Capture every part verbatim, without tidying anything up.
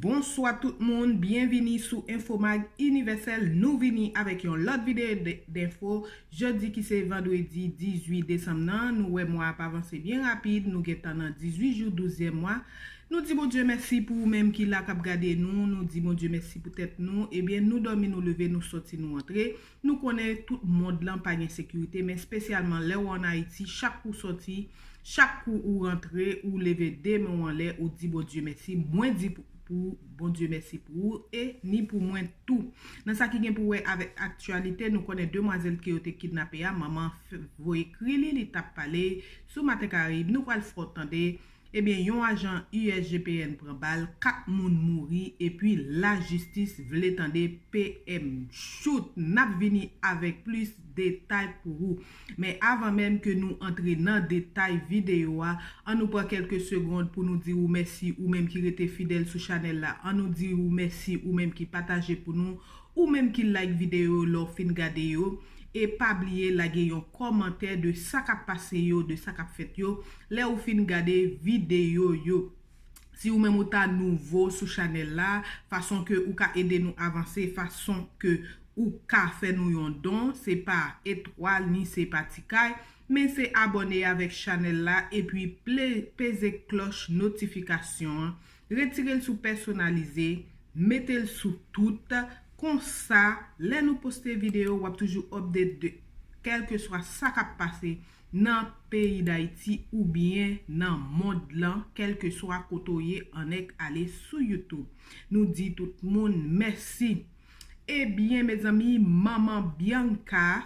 Bonswa tout moun, byenvini sou Infomag Inivèsèl. Nou vini avèk yon lòt videyo de- denfo. Jodi ki se vandredi dizuit desanm nan, nou wè mwa ap avanse byen rapid, nou gentan nan dizuit jou douzyèm mwa. Nou di Bondye mèsi pou ou menm ki la k ap gade nou, nou di Bondye mèsi pou tèt nou. Ebyen, nou dòmi, nou leve, nou sòti, nou antre. Nou konnen tout mond lan pa gen sekirite, men espesyalman lè w ann Ayiti, chak kou w sòti, chak kou ou rantre, ou leve de men w anlè, ou di Bondye mèsi. Mwen di pou, pou Bondye mèsi pou ou e ni pou mwen tou. Nan sa ki gen pou wè avèk aktyalite, nou konnen demwazèl ke yo te kidnape a, manman f- voye kri li, li t ap pale sou Maten Karayib. Nou pral fè w tande, ebyen, yon ajan U S G P N pran bal, kat moun mouri, epi lajistis vle tande P M Choute. N ap vini avèk plis detay pou ou. Men avan menm ke nou antre nan detay videyo a, an nou pran kèlke segond pou nou di ou mèsi, ou menm ki rete fidèl sou chanèl la. An nou di ou mèsi, ou menm ki pataje pou nou, ou menm ki like videyo lè w fin gade yo. E pa bliye lage yon kòmantè de sa k ap pase yo, de sa k ap fèt yo, lè ou fin gade videyo yo. Si ou menm ou ta nouvo sou chanèl la, fason ke ou ka ede nou avanse, fason ke ou ka fè nou yon don, se pa etwal ni se pa ti kay, men se abòne avèk chanèl la epi ple- peze klòch notifikasyon an, retire l sou pèsonalize, mete l sou tout. Konsa, lè nou poste videyo, w ap toujou update de kèlkeswa sa k ap pase nan peyi Dayiti oubyen nan mond lan, kèlkeswa kote w ye, annik ale sou YouTube. Nou di tout moun mèsi. Ebyen, mezanmi, manman Bianca,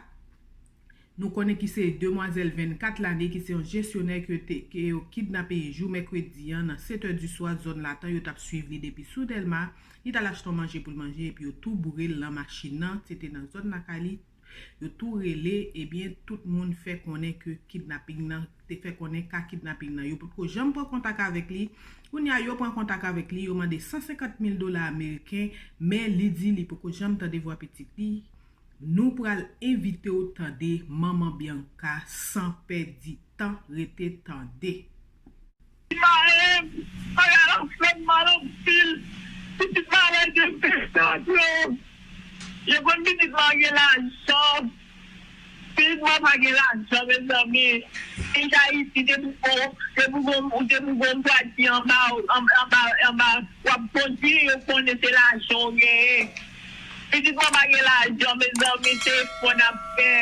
nou konnen ki se demwazèl vennkat lane, ki se yon jesyonè ke, te, ke yo kidnape jou mèkredi an nan sèt è di swa, zòn Latan, yo t ap swiv li depi sou Dèlma. Li t al achte yon manje pou l manje, epi yo tou boure l nan machin nan, se te nan zòn lakay li. Yo tou rele, ebyen, tout moun fè konnen ke kidnaping nan, te fè konnen ka kidnaping nan. Yo potko janm pran kontak avèk li. Kounye a, yo pran kontak avèk li, yo mande san senkant mil dola ameriken, men li di li poko janm tande vwa pitit li. Nou pral envite w tande manman Bianca san pèdi tan, rete tande. Mare m, bagay la fè m mal anpil. Pitit mwen al enfekte antre. Yo konn pitit mwen gen lajan. Pitit mwen pa gen lajan, mezanmi. Peyi Dayiti, depi w, depi w, depi w gon bwati anba, anba, anba, anba, w ap kondwi, yo konnen se lajan w genyen. Pitit mwen pa gen lajan, mezanmi, se efò n ap fè.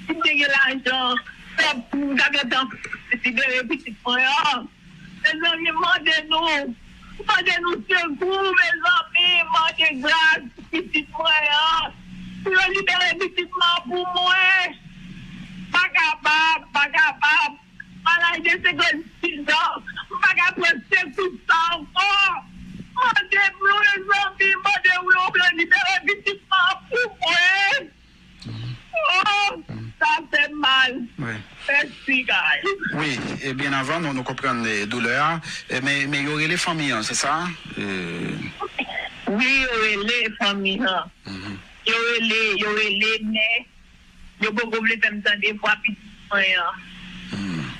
Si m te gen lajan, m ta gentan libere pitit mwen an. Mezanmi, mande nou, mande nou sekou, mezanmi, mande gras pou pitit mwen an. Pou yo libere pitit mwen an pou mwen. Pa kapab, pa kapab. Malaj de senkannsis an, m pa ka pran sekou sa ankò. Mande pou yo, mezanmi, mande pou yo libere pitit mwen an pou mwen. Oh, sa fè m mal. Wi. Mèsi, guys. Wi, e byen avan, nou, nou konprann, e, doulè a. E, men, men yo rele fanmi an, se sa? E, wi, yo rele fanmi an. Mhm. Yo rele, yo rele, men yo poko vle fè m tande vwa pitit mwen an. Hmm.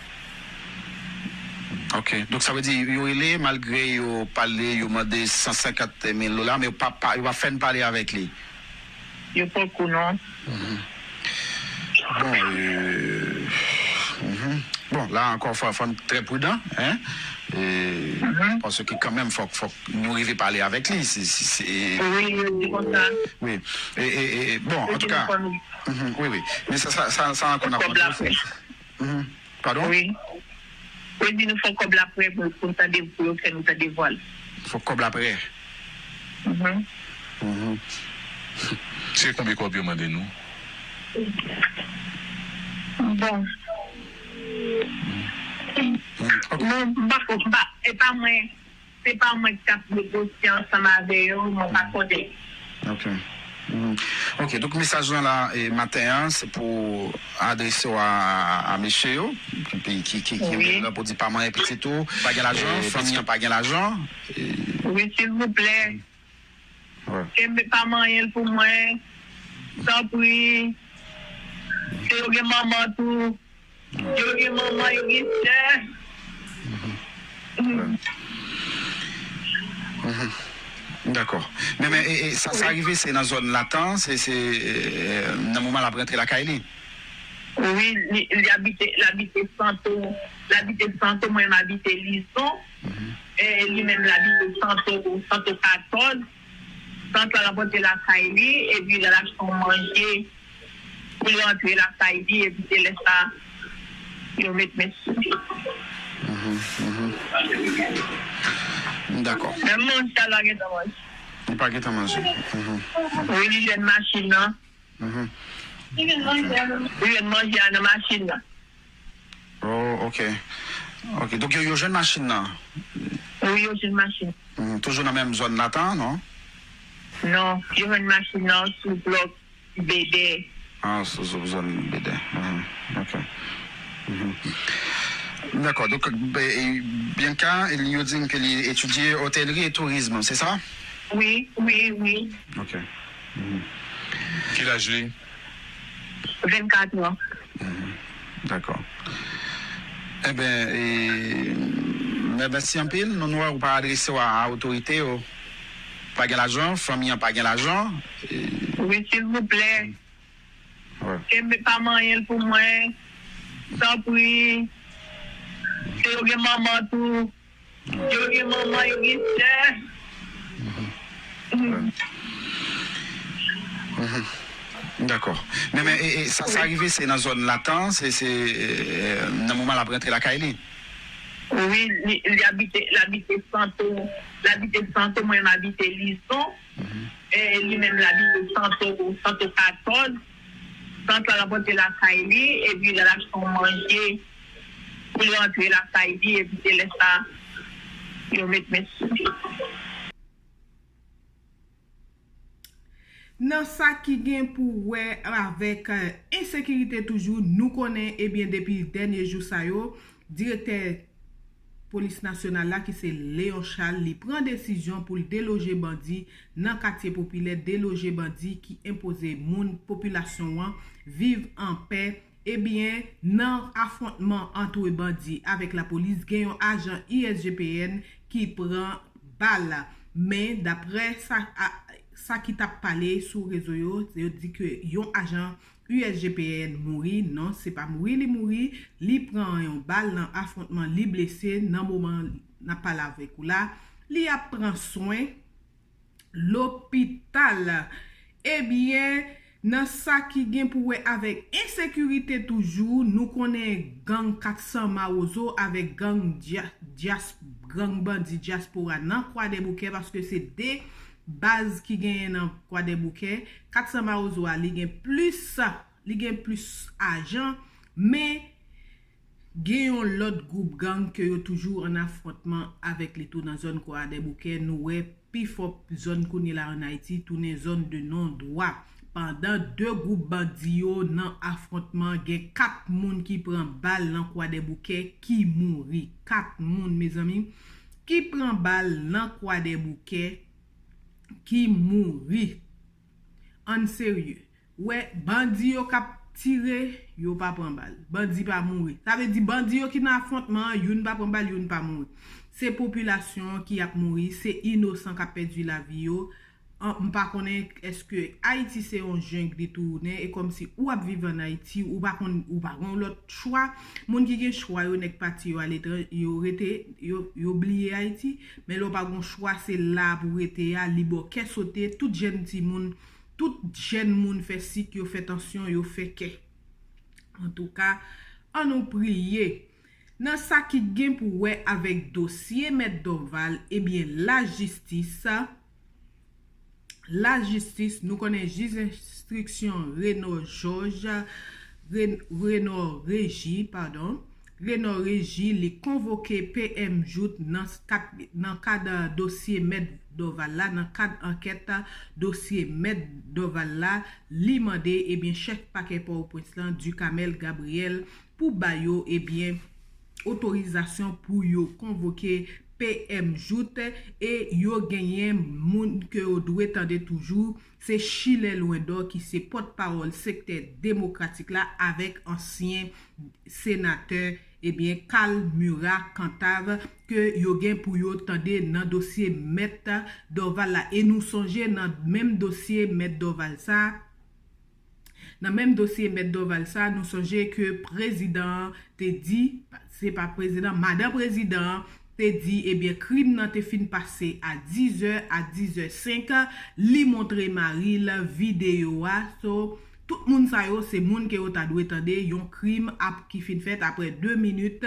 Ok. Donk, sa vle di, yo rele, malgre yo pale, yo mande san senkant mil dola, men yo pa, pa, yo pa fè n pale avèk li. Yo poko, non. Mhm. Bon, euh, mhm. Bon, la ankò, fò, fò n trè pridan, hein? E, mhm. Paske kanmenm, fòk, fòk nou rive pale avèk li. Se, se, se, wi, yo di konsa. Wi. E, e, e, e, bon, antouka. Mhm, wi, wi. Men sa, sa, sa, sa ankò n ap mande. Mhm. Padon? Wi. Yo di nou fò kòb la prè pou, pou n tande, pou yo fè nou tande vwa l. Fò kòb la prè. Mhm. Mhm. Se konbyen kòb yo mande nou? Bon. Mhm. Ok. Non, m pa ko-, m pa, e pa mwen, se pa mwen k ap negosye ansanm avè yo, mwen pa konnen. Ok. Mhm. Ok, donk mesaj lan la, e, maten an, se pou adrese w a, a mesye yo, ki, ki, ki, ki wi. Rele la pou di pa manyen pitit ou. Pa gen lajan, e, fanmi an pa gen lajan. E, wi, silvouplè. Wi. Kenbe pa manyen l pou mwen. Tanpri. Se yo gen manman tou. Yo gen manman, yo gen sè. Mhm. Mhm. Mhm. Dakò. Men, men e, e, sa, sa rive, se nan zòn Latan, se, se e, nan moman l ap rantre lakay li. Wi, li, li abite, l abite Santo, l abite Santo, mwen m abite Lizon. E, li menm l abite Santo, Santo katòz. Tan sa l ap rantre lakay li, epi l al achte yon manje pou l rantre lakay li, epi se lè sa yo met men sou li. Dakò. Menm manje a la gentan manje. Li pa gentan manje. Wi, li jwenn machin nan. Li jwenn manje a nan machin nan. Oh, ok. Ok. Donk, yo, yo jwenn machin nan. Wi, yo jwenn machin. Mhm. Toujou nan menm zòn Latan, non? Non, yo jwenn machin nan sou blòk Bèdè. Ah, sou, sou zòn Bèdè. Mhm. Ok. Mhm. Dakò. Donk, be- e, Bianca, yo di m ke li etidye otelri e tourizm, se sa? Wi, wi, wi. Ok. Ki laj li? Vennkat an. Dakò. Enben, e, mè- mèsi anpil. Nou, nou wè ou pa adrese w a otorite yo. Pa gen lajan, fanmi an pa gen lajan. E, Wi, silvouplè. wè. Kenbe pa manyen l pou mwen. Tanpri. Se yo gen manman tou. Yo gen manman, yo gen sè. Dakò. Men, men e, e, sa, sa rive, se nan zòn Latan, se, se e, nan moman l ap rantre lakay li. Wi, li, li abite, l abite Santo, l abite Santo, mwen m abite Lizon. E, li menm l abite Santo, Santo katòz. Tan sa l ap rantre lakay li, epi l al achte yon manje pou l rantre lakay li, epi se lè sa yo met men sou li. Nan sa ki gen pou wè avèk ensekirite toujou, nou konnen, ebyen, depi dènye jou sa yo, direktè polis nasyonal la, ki se Léon Charles, li pran desizyon pou l deloje bandi nan katye popilè, deloje bandi ki enpoze moun, popilasyon an, viv an pè. Ebyen, nan afwontman ant bandi avèk lapolis, gen yon ajan U S G P N ki pran bal. Men, daprè sa, a, sa ki t ap pale sou rezo yo, yo di ke yon ajan U S G P N mouri. Non, se pa mouri li mouri, li pran yon bal nan afwontman, li blese nan moman n ap pale avèk ou la. Li ap pran swen lopital. Ebyen, nan sa ki gen pou wè avèk ensekirite toujou, nou konnen gang kat san Mawozo avèk gang dya- dyas- gang bandi dyaspora nan Kwadèboukè, paske se de baz ki genyen nan Kwadèboukè. Kat san Mawozo a, li gen plis, li gen plis ajan, men gen yon lòt gwoup gang ke yo toujou an afwontman avèk li tou nan zòn Kwadèboukè. Nou wè pifò zòn kounye la ann Ayiti tounen zòn de non dwa. Pandan de gwoup bandi yo nan afwontman, gen kat moun ki pran bal nan Kwadèboukè ki mouri. Kat moun, mezanmi, ki pran bal nan Kwadèboukè ki mouri. Ann serye. Wè, bandi yo k ap tire, yo pa pran bal. Bandi pa mouri. Sa vle di bandi yo ki nan afwontman an, youn pa pran bal, youn pa mouri. Se popilasyon an ki ap mouri, se inosan k ap pèdi lavi yo. An, m pa konnen èske Ayiti se yon jeng li tounen, e kòmsi ou ap viv ann Ayiti, ou pa konn, ou pa gen yon lòt chwa. Moun ki gen chwa yo, nèg pati yo aletranje, yo rete, yo, yo bliye Ayiti. Men lè w pa gen chwa, se la pou w rete a, li ba w kè sote, tout jèn timoun, tout jèn moun fè sik, yo fè tansyon, yo fè kè. Antouka, ann nou priye. Nan sa ki gen pou wè avèk dosye Mèt Dorval, ebyen, lajistis, lajistis, nou konnen jij enstriksyon Renor Jòj, Ren- Renor Reji, padon, Renor Reji, li konvoke P M Jouthe nan kat- nan kad dosye Mèt Dorval la, nan kad ankèt dosye Mèt Dorval la, li mande, ebyen, chèf pakè Pòtoprens lan, Ducamel Gabriel, pou ba yo, ebyen, otorizasyon pou yo konvoke P M Jouthe, e yo genyen moun ke yo dwe tande toujou, se Chilè Lwendò ki se pòtpawòl sektè demokratik la avèk ansyen senatè ebyen, Carl Murat Cantave ke yo gen pou yo tande nan dosye Mèt Dorval la. E nou sonje nan menm dosye Mèt Dorval sa, nan menm dosye Mèt Dorval sa, nou sonje ke prezidan an te di, se pa prezidan, madan prezidan an te di, ebyen, krim nan te fin pase a dizè, a dizè senk, li montre mari l videyo a. So, tout moun sa yo, se moun ke yo ta dwe tande, yon krim ap ki fin fèt apre de minit,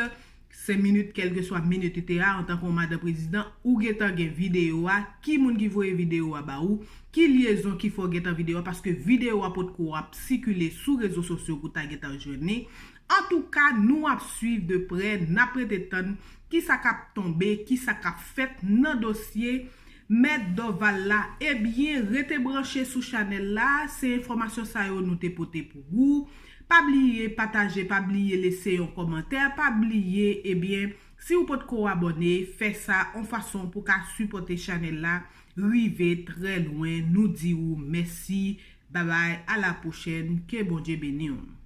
senk minit, kèlkeswa minit li te a, antanke yon madan prezidan, ou gentan gen videyo a, ki moun ki voye videyo a ba ou, ki lyezon ki fè w gentan videyo a, paske videyo a potko ap sikile sou rezo sosyo pou ta gentan jwenn li. Antouka, nou ap swiv de prè, n ap rete tann kisa k ap tonbe, kisa k ap fèt nan dosye Mèt Dorval la. Ebyen, rete branche sou chanèl la, se enfòmasyon sa yo nou te pote pou ou. Pa bliye pataje, pa bliye lese yon kòmantè, pa bliye, ebyen, si ou potko abòne, fè sa yon fason pou ka sipòte chanèl la rive trè lwen. Nou di ou mèsi, babay, a la pwochèn, ke Bondye beni w.